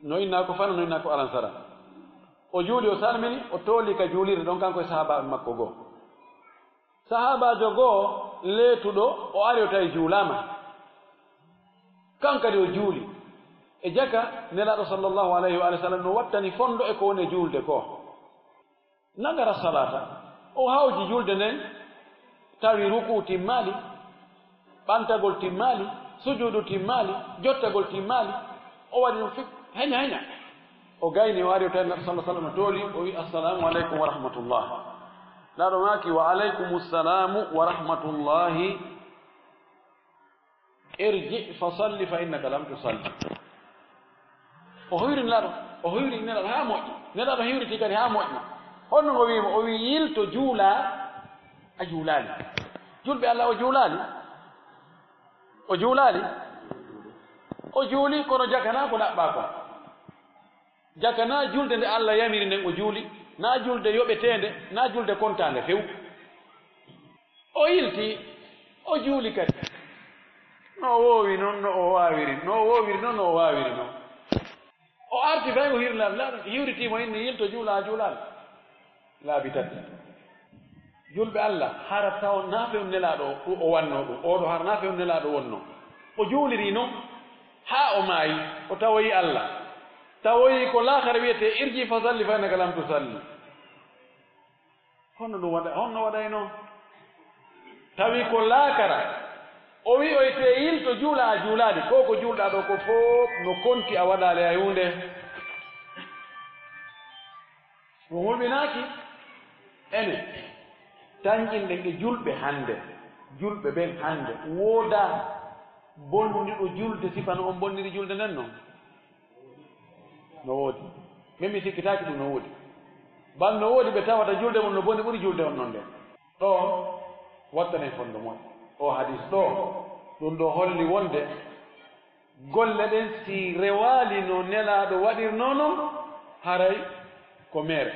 No inna ko fana, no inna ko alansara. O juuli, o salmini, o tooli ka juulirde ɗon, kanko e sahaabaaɓe makko goo. Sahaabaajo goo leetuɗo, o ari, o tawi juulaama. Kan kadi o juuli. E jaka, Nelaaɗo sallallahu alaihi wa sallam no wattani fondo e ko woni e juulde ko. Nagara salata, o hawji julde nden, tawi ruku'u timmaali, ɓantagol timmaali, sujuudu timmaali, jottagol timmaali, o waɗi ɗum fik, heña, heña. O gayni, o ari, o tawi Nabi sallallahu alaihi wasallam tooli, o wi, "Assalamu alaikum wa rahmatullah." Naaɗo maaki, "Wa alaikumus salamu wa rahmatullahi." "Irji fa salli fa innaka lam tusalli." O hoyri Nelaaɗo, o hoyri Nelaaɗo haa moƴƴi. Nelaaɗo hiwriti kadi haa moƴƴi. Honno o wi'i mo? O wi'i, "Yilto juula, a juulaali." Julɓe Allah, o juulaali? O juulaali? O juuli, kono jaka na ko ɗaɓɓaa ko. Jaka na julde nde Allah yamiri nden o juuli, na julde yoɓeteende, na julde kontaande few. O yilti, o juuli kadi. No o woowi non, no o waawiri, no o woowiri non, no o waawiri non. O arti fay o hirla, la-, hiwriti mo inni, "Yilto juula, a juulaali." Laabi tati. Julɓe Allah, hara taw na few Nelaaɗo o, o wanno ɗum. Oɗo hara na few Nelaaɗo wonno. O juuliri non, haa o maayi, o tawoyi Allah. Tawoyi ko laakara wiyete, "Irji fa salli fa innaka lam tusalli." Honno ɗum waɗa, honno waɗayno? Tawi ko laakara. O wi'oyte, "Yilto juula, a juulaali." Ko ko juulɗa ɗo ko fof no konti, a waɗaali hay huunde. O hulɓinaaki. Ene tanƴinɗen e julɓe hannde, julɓe ɓen hannde, woodaa bonnuɗo julde sifa no on bonniri julde nden non? No woodi. Min mi sikkitaaki ɗum no woodi. Bal no woodi ɓe tawata julde mum no boni ɓuri julde on non nden. Ɗo wattanen fondo moƴƴo. O hadis ɗo, ɗum ɗo holli wonde golle ɗen si rewaali no Nelaaɗo waɗirnoo non, haray ko meere.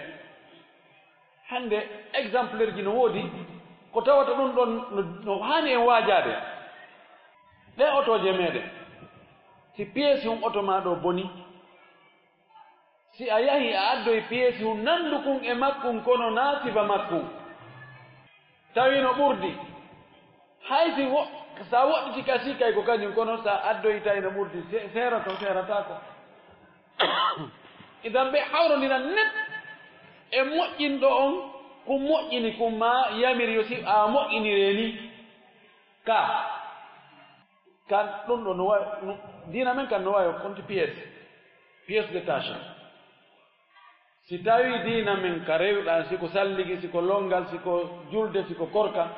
Hannde exemplaire ji no woodi, ko tawata ɗum ɗon no, no haani en waajaade. Ɗee otooje meeɗen, si pièce hun oto maa ɗo boni, si a yahi a addoy pièce hun nanndukun e makkun kono naa sifa makkun, tawi no ɓurdi, hay si wo-, sa woɗɗiti kasi kay ko kañum, kono sa addoytay no ɓurdi, se-, seerato, seerataako. Idan ɓe hawrondiran net e moƴƴinɗo on, kun moƴƴini, kun ma yamiri yo si a moƴƴinire ni. Ka, kan ɗum ɗo no wa-, no, diina men kan no wawi konti pièce, pièce détachée. Si tawi diina men ka rewɗa, si ko salligi, si ko longal, si ko julde, si ko korka,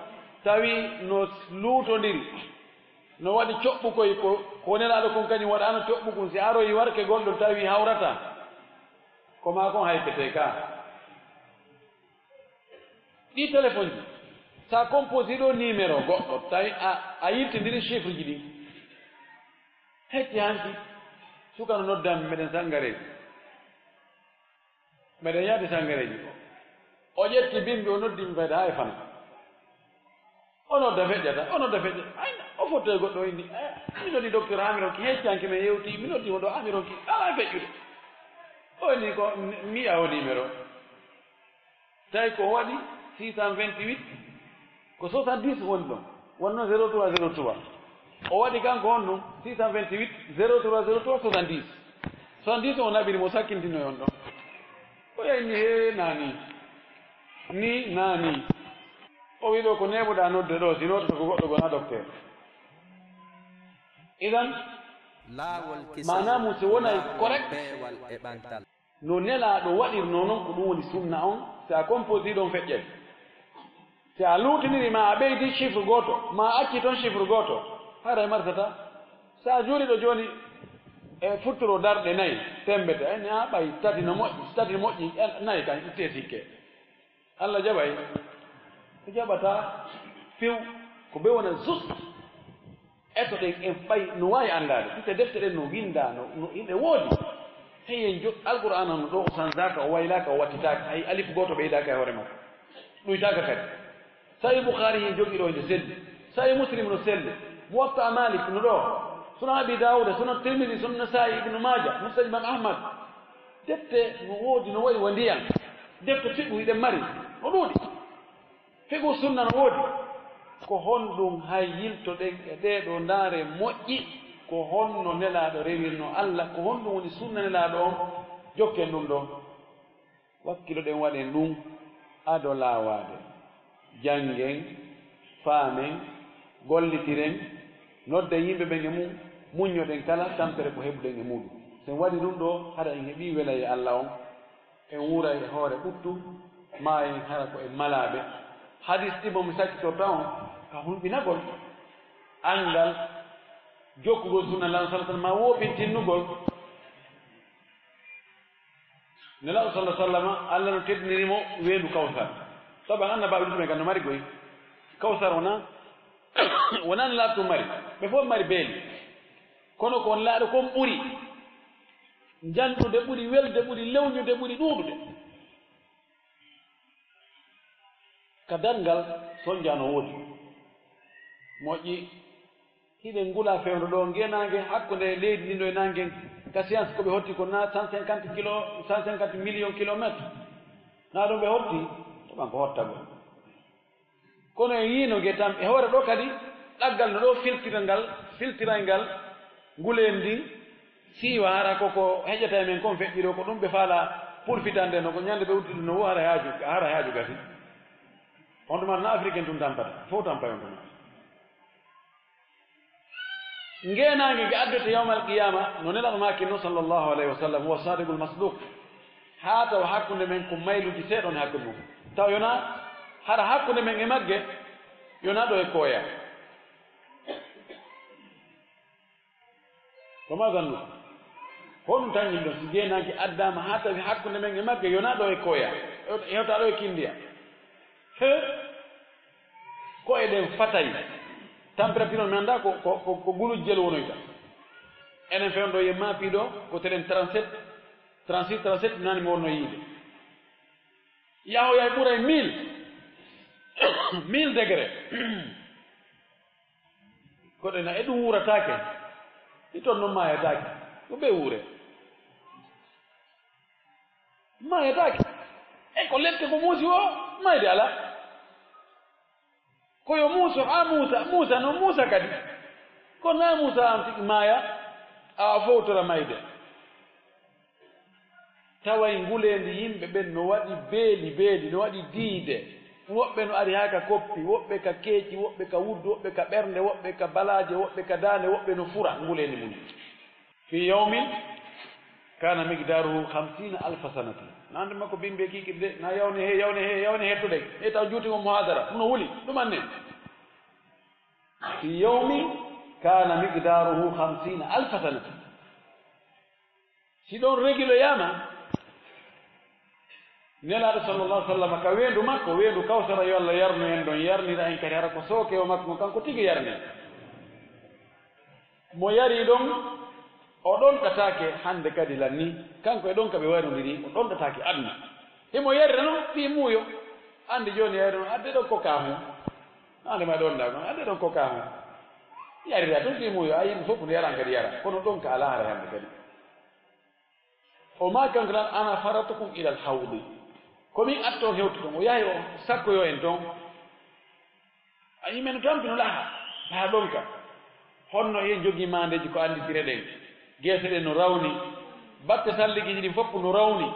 tawi no luutondiri, no waɗi coɓɓu koy ko, ko Nelaaɗo kon kañum waɗano coɓɓu kun, si aroyi warkegol ɗo tawi hawrata, ko maa kon haypete ka. Ɗi téléphone ji, sa composé ɗo numéro goɗɗo, tawi a, a yiltindiri chiffre ji ɗi. Hecci hanki, suka no noddan meɗen Sangareeji. Meɗen yaadi Sangareeji ko. O ƴetti bimbi, o noddi mi fayda haa e fana. O nodda feƴƴata, o nodda feƴƴata. Ay, o fotti e goɗɗo o inni, "Eh, mi noddi docteur haa mi ronki, hecci hanki men yewti, mi noddi mo ɗo haa mi ronki, alaa feƴƴude." O inni ko, "Mi yi'a o numéro." Tawi ko waɗi six cent vingt-huit, ko soixante-dix woni ɗon, wonno zéro trois zéro trois. O waɗi kanko on ɗum, six cent vingt-huit, zéro trois zéro trois, soixante-dix. Soixante-dix o naɓiri mo sakkintinoy on ɗon. O yayni he nani. Ni naa ni. O wi ɗo ko neeɓuɗaa nodde ɗo, si nootata ko goɗɗo gona docteur. Idan, laawol kisal, maanaa mum si wonay laawol correct, peewal e ɓantal. No Nelaaɗo waɗirnoo noon, ko ɗum woni sunna on. Si a composii ɗoon feƴƴay. Si a luutiniri ma a ɓeydi chiffre gooto, ma a acci toon chiffre gooto, haray marsataa. Si a juulii ɗo jooni e futturo darɗe nayi, temmbete, a inni, a ɓay tati no moƴƴi, si tati no moƴƴi, e nayi kan ittee sikke. Allah jaɓay? O jaɓataa few. Ko bee wona juste. Eto ɗen en ɓay no waawi anndaade, puisque defte ɗen no winndaa, no, no, ine woodi. Hey, en jo-, Alqur'aana no ɗo, o sanzaaka, o waylaaka, o wattitaaka, hay alif gooto ɓeydaaka e hoore makko. Ɗuytaaka kadi. Sahih Bukhari en jogii ɗo, ene selli. Sahih Muslim no selli. Muwatta Malik no ɗo. Sunan Abi Dawuda, Sunan Tirmidhi, Sunan Nasa'i, Ibnu Maaja, Musnad Imam Ahmad. Defte no woodi, no wayi wa ndiyam. Defte fiqhu hiɗen mari, no ɗuuɗi. Fiqhu sunna no woodi. Ko honɗum hay yiltoɗen e ɗee ɗoo ndaare moƴƴi? Ko honno Nelaaɗo rewirnoo Allah? Ko honɗum woni sunna Nelaaɗo on? Jokken ɗum ɗoo. Wakkiloɗen, waɗen ɗum ado laawaade. Janngen, faamen, gollitiren, nodden yimɓe ɓen e mum, muññoɗen kala tampere ko heɓuɗen e muuɗum. Si en waɗii ɗum ɗoo, hara en heɓii welayee Allah on, en wuuray e hoore ɓuttu, maayen hara ko en malaaɓe. Hadis ɗi mo mi sakkitorta on, ka hulɓinagol anngal, jokkugol sunna Laamɗo sallallaahu alayhi wa sallam, maa wooɓintinnugol. Nelaaɗo sallallaahu alayhi wa sallam, Allah no teddiniri mo weendu Kawsar. Sabu annabaaɓe ɗuuɗuɓe kan no mari goy. Kawsar wona, wona Nelaaɗo tun mari. Ɓe fof mari beeli. Kono ko Nelaaɗo kon ɓuri njanɗude, ɓuri welde, ɓuri lewñude, ɓuri ɗuuɗude. Ka darngal, sonja no woodi. Moƴƴi, hiɗen ngula fewndo ɗo, ngeenaange hakkunde leydi ndin ɗo e naange, ka science ko ɓe hotti ko na cent cinquante kilo, cent cinquante millions kilomètres. Na ɗum ɓe hotti, to ɓan ko hottagol. Kono en yiino nge tan, e hoore ɗo kadi, ɗaggal no ɗo filtirangal, filtirangal, nguleendi, siiwa hara ko, ko heƴata e men kon feƴƴi ɗo, ko ɗum ɓe faala pulfitande no, ko ñande ɓe udditi no wo hara haaju, hara haaju gasi. On tuma na Afrique en tun tampata, fof tampay on tuma. Ngeenaange nge addete yawmal qiyaama, no Nelaaɗo maaki no, sallallaahu alayhi wa sallam, huwa saadiqul masduuq. Haa tawa hakkunde men ko mayluuji seeɗa woni hakkunde mum. Tawa yona, hara hakkunde men e magge, yona ɗo e koya. Ko ma zannu? Honɗum tan yimɓe si ngeenaange addaama haa tawi hakkunde men e magge, yona ɗo e koya. Hewta ɗo e kindiya. He? Ko eɗen fatay. Température on, mi anndaa ko, ko, ko, ko guluujel wonoyta. Enen fewndo ye maapi ɗo, ko teɗen trente-sept, trente-six, trente-sept, nani mi wonno yiide. Yahoya e ɓuray mille, mille degré. Koɗo ena e ɗum wuurataake. Ɗi toon noon maayataake. Ko ɓe wuure. Maayataake. E ko lette ko muusi o, mayde alaa. Ko yo muuso, a muusa, muusa noon muusa kadi. Ko na muusa aan tigi maaya, a fowtora mayde. Taway nguleendi yimɓe ɓen no waɗi beeli beeli, no waɗi diide. Woɓɓe no ari haa ka koppi, woɓɓe ka keeci, woɓɓe ka wuddu, woɓɓe ka ɓernde, woɓɓe ka balaaje, woɓɓe ka daande, woɓɓe no fura nguleendi mum. Fi yawmin kana miqdaruhu khamsina alfa sanatin. Nande makko bimbe kikirde, na yawne he, yawne he, yawne he to dey. E taw juuti mo muhadara, no wuli, ɗum anne. Fi yawmin kana miqdaruhu khamsina alfa sanatin. Si ɗon regiloyaama, Nelaaɗo sallallahu alaihi wasallam ka weendu makko, weendu Kawsara, yo Allah yarnu en ɗon, yarnira en kadi hara ko sooke o makko ngo kanko tigi yarni. Mo yari ɗon, o ɗonɗataake hannde kadi lanni, kanko e ɗon ka ɓe warindiri, o ɗonɗataake aduna. Himo yarira non fii muuyo. Anndi jooni yari non, adde ɗon kokaa hon. Hannde ma ɗonɗaa kon, adde ɗon kokaa hon. Yarira tun fii muuyo, a yimɓe fof no yaran kadi yara, kono ɗon ka alaa hara hannde kadi. O maaki kanko tan, "Ana faratukum ilal hawdi." Ko min atto hewto ton. O yahi o sakkoyo en ton. A yimɓe no tampi no laha, laha ɗon ka. Honno en jogii maandeeji ko annditire ɗen? Geese ɗen no rawni. Batte salligiiji ɗin fof no rawni.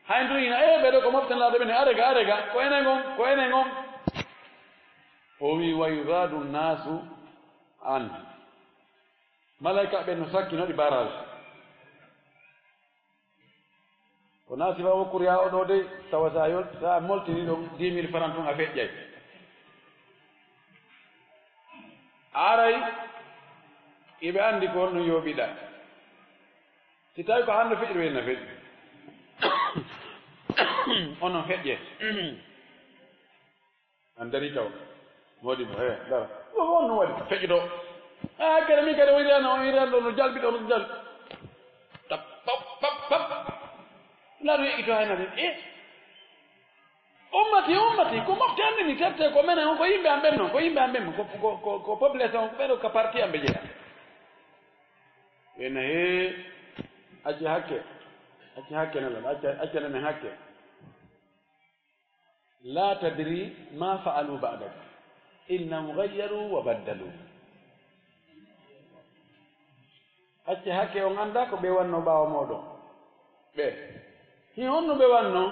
Hay ndu ina, "Eh, ɓeɗo ko moften laade ɓe ne, arega, arega, ko enen on, ko enen on." O wi, "Wa yuzadu nnasu an." Malaika ɓen no sakkinoɗi barrage. Ko nasifa o kuriya o ɗo dey, tawa sa yol-, sa moltini ɗon dix mille francs tun a feƴƴay. Aray, iɓe andi ko honno yoɓiɗa. Si tawi ko hande feƴƴi, ɓe na feƴƴi. Onon feƴƴe. An dari taw. Modi mo, he, dara. Ko honno waɗi? Feƴƴi ɗo. Ah, kadi min kadi o iri an, o iri an ɗo no jalbi ɗo, no jalbi. Tap, pap, pap, pap. Laaru yeƴƴito hay nani. Eh? Ummati, ummati, ko mofte anndi ni terte, ko menen on, ko yimɓe am ɓen non, ko yimɓe am ɓen, ko, ko, ko, ko population on, ko ɓeɗo ka parti am ɓe jeeya. Ɓe na, "Hee, acci hakke, acci hakke nana, acca, acca nana hakke. La tadri ma fa'alu ba'dak. Innahum ghayyaru wa baddalu." Acce hakke, on anndaa ko ɓe wannoo ɓaawo mooɗon. Ɓe, hi honno ɓe wannoo?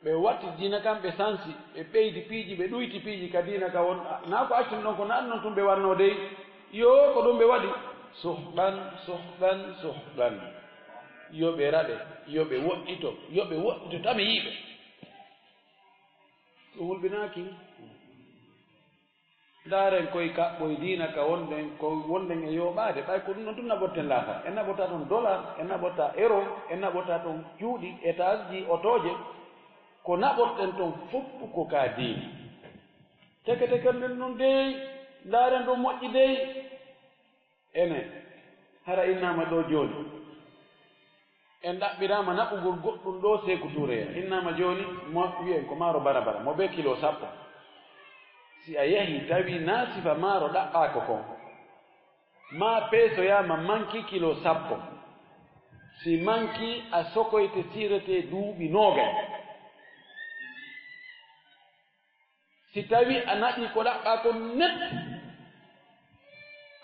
Ɓe watti diina kan, ɓe sansi, ɓe ɓeydi piiji, ɓe ɗuyti piiji ka diina ka won, naa ko accun ɗon, ko naɗu non tun ɓe wannoo dey. Yo, ko ɗum ɓe waɗi. Suhqan, suhqan, suhqan. Yo ɓe raɗe, yo ɓe woɗɗito, yo ɓe woɗɗito, tami yiiɓe. Ɗum hulɓinaaki. Ndaaren koy kaɓɓoy diina ka wonɗen, ko wonɗen e yooɓaade. Ɓay ko ɗum ɗon tun naɓotten laakara. En naɓotaa ton dollar, en naɓotaa euro, en naɓotaa ton cuuɗi, étage ji, otooje. Ko naɓoɗen ton fof ko ka diina. Teke teke nden ɗum dey, ndaaren ɗum moƴƴi dey. Enen, hara innaama ɗo jooni. En ɗaɓɓiraama naɓugol goɗɗum ɗo Seeku Tuure. Innaama jooni, mo wi'en ko maaro barabara, mo bee kilo sappo. Si a yahi tawi naa sifa maaro ɗaɓɓaako kon, maa peesoyaama manki kilo sappo. Si manki a sokoyte siretee duuɓi noogay. Si tawi a naɓi ko ɗaɓɓaa kon net,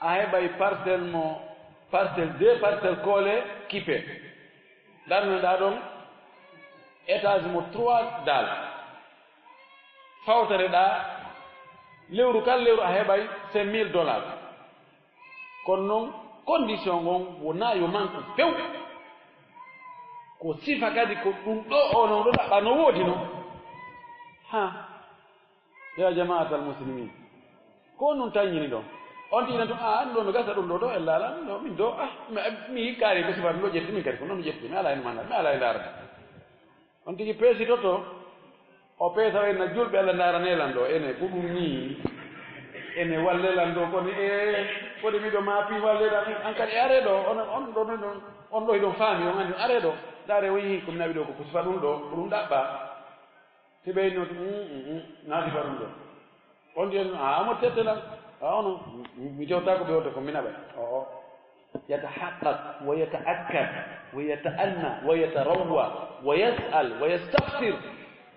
a heɓay parcelle mo, parcelle deux parcelle koole kipe. Darneɗaa ɗon étage mo trois daal. Fawtareɗaa lewru kala lewru a heɓay cinq mille dollars. Kono noon, condition on wonaa yo manku few. Ko sifa kadi ko ɗum ɗo o noon ɗo ɗaɓɓa no woodi noon. Ha. Ya jama'atal muslimin. Ko nun taññini ɗon. On ti ina tun, "Ah, ɗum ɗo no gasa ɗum ɗo, ɗo en laala, ɗum ɗo, min ɗo, ah, mi, mi kaari ko sifa ɗum ɗo ƴetti, min kadi ko noon ƴetti, mi alaa heen maana, mi alaa heen ndaarde." On tigi peesitoto, o peesa o inna, "Julɓe, Allah ndaarane lan ɗo, ene ko ɗum nii, ene walle lan ɗo, kono e, kodi miɗo maapi walle lan, an kadi are ɗo, on, on ɗo, on, on ɗo hiɗon faami, on anndi are ɗo, ndaare o yii ko mi naɓi ɗo ko, ko sifa ɗum ɗo, ko ɗum ɗaɓɓa." Si ɓe inno, "Mm, mm, mm, na sifa ɗum ɗo." On ɗiyan, "A mo tette lan, a ono, mi jewta ko ɓe wonde ko mi naɓa." O, o. يتحقق ويتأكد ويتأنى ويتروى ويسأل ويستفسر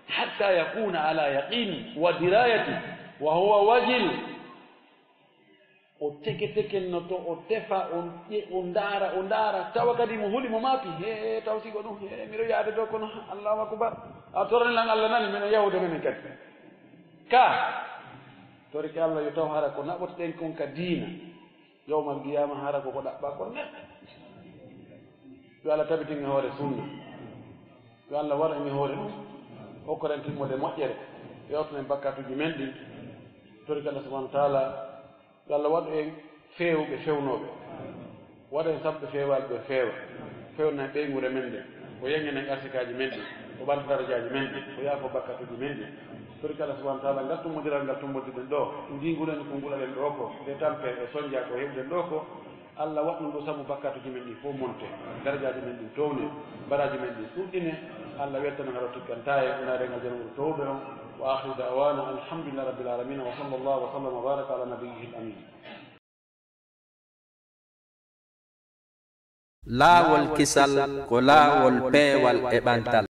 حتى يكون على يقين ودراية وهو وجل. O teke tekennoto, o tefa, o ƴe-, o ndaara, o ndaara, tawa kadi mo huli mo maapi, "He, taw sigo ɗum, he, miɗo yaade ɗo kono, Allahu akbar. A torani lan Allah nani, minen yahude menen kadi." Ka, torike Allah yo taw hara ko naɓotoɗen kon ka diina. Yawmal qiyaama hara ko ko ɗaɓɓa kon neɗɗo. Yo Allah tabitin e hoore sunna. Yo Allah waɗu en e hoore ɗum. Okkoren timmude moƴƴere. Yawtunen bakkatuuji men ɗin. Torike Allah subhanahu wa taala. Yo Allah waɗu en feewɓe fewnooɓe. Waɗa en sabu ɓe feewaaɓe ɓe feewa. Fewna en ɓeynguure men nde. O yeññana en arsikaaji men ɗi. O ɓanta darajaaji men ɗi. O yaafo bakkatuuji men ɗi. Torike Allah subhanahu wa taala ngal tummbondiral ngal tummbondirɗen ɗo. Nginguren ko ngulaɗen ɗo ko. Nde tampe e sonja ko heɓuɗen ɗo ko. Allah waɗ ɗum ɗo sabu bakkatuuji men ɗi fof monte. Darajaaji men ɗin towne. Baraaji men ɗin ɗuɗɗine. Allah weltana ngal o tikkantaa e unaade ngal janguɗo towɓe on. Wa akhiru da'wana alhamdulillahi rabbil alamina. Wa sallallahu wa sallam wa baraka ala nabiyyihi al amin. Laawol kisal ko laawol peewal e ɓantal.